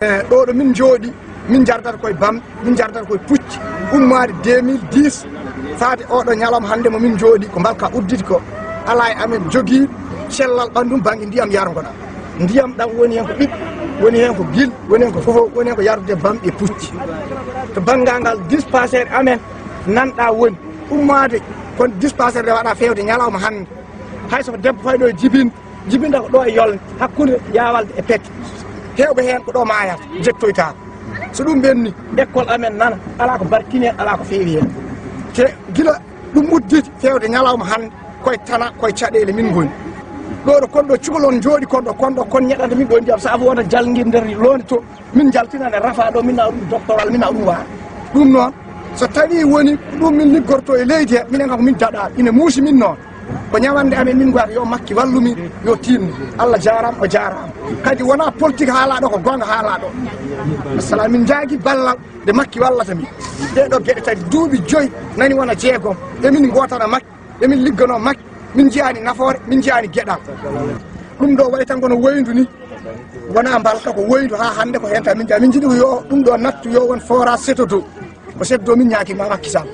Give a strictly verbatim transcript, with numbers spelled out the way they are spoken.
E, ɗo ɗo min njooɗi, min njardata koye bam, min njardata koye pucci. Ummaade deux mille dix, faade oɗo ñalawma hannde mo min njooɗi, ko mbalka udditi ko. Alaa e amen jogii cellal ɓanndum bannge ndiyam yarngoɗam. Ndiyam ɗam woni heen ko ɓiɓɓe, woni heen ko gil, woni heen ko fofo, woni heen ko yardude bam e pucci. To banngal ngal dispensaire amen nanɗa woni ummaade, kono dispensaire nde waɗa feewde ñalawma hannde. Hay so ko debbo fayɗo e jibinde, jibinta ko ɗo e yolnde, hakkunde Yawalde e Pete. Heewɓe heen ko ɗo maayata, jettoytaako. So ɗum ɓenni, école amen nana, alaa ko barkini heen, alaa ko feewi heen. Te gila ɗum udditi feewde ñalawma hannde, koye tana, koye caɗeele min ngoni. Ɗo ɗo kon ɗo cukalon jooɗi kon ɗo, kon ɗo kon ñeɗanta min ɗo ndiyam, sabu wona jalngir nder loonde to, min jaltina nde rafa ɗo, min nawa ɗum doctoral, min nawa ɗum waara. Ɗum noon, so tawi woni ko ɗum min liggorto e leydi he, minen kam ko min daɗa, ina muusi min noon. Ko ñawande amen min ngoyata yo Makki wallu min, yo tinno. Allah jaaraama, o jaaraama. Kadi wona politique haalaɗo, ko goonga haalaɗo. Assalam, min njaagi ballal nde Makki wallata min. Ɗee ɗo geɗe tati duuɓi joyi nani wona jeegom. Emin ngootana Makki, emin liggano Makki, min njiyaani nafoore, min njiyaani geɗal. Ɗum ɗo wayi tan kono woyndu ni. Wona mbalka ko woyndu haa hannde ko heen tan min njiya. Min njiɗi ko yo ɗum ɗo nattu yo won forage Seto Dow. Ko Seto Dow min ñaaki ma Makki Sall.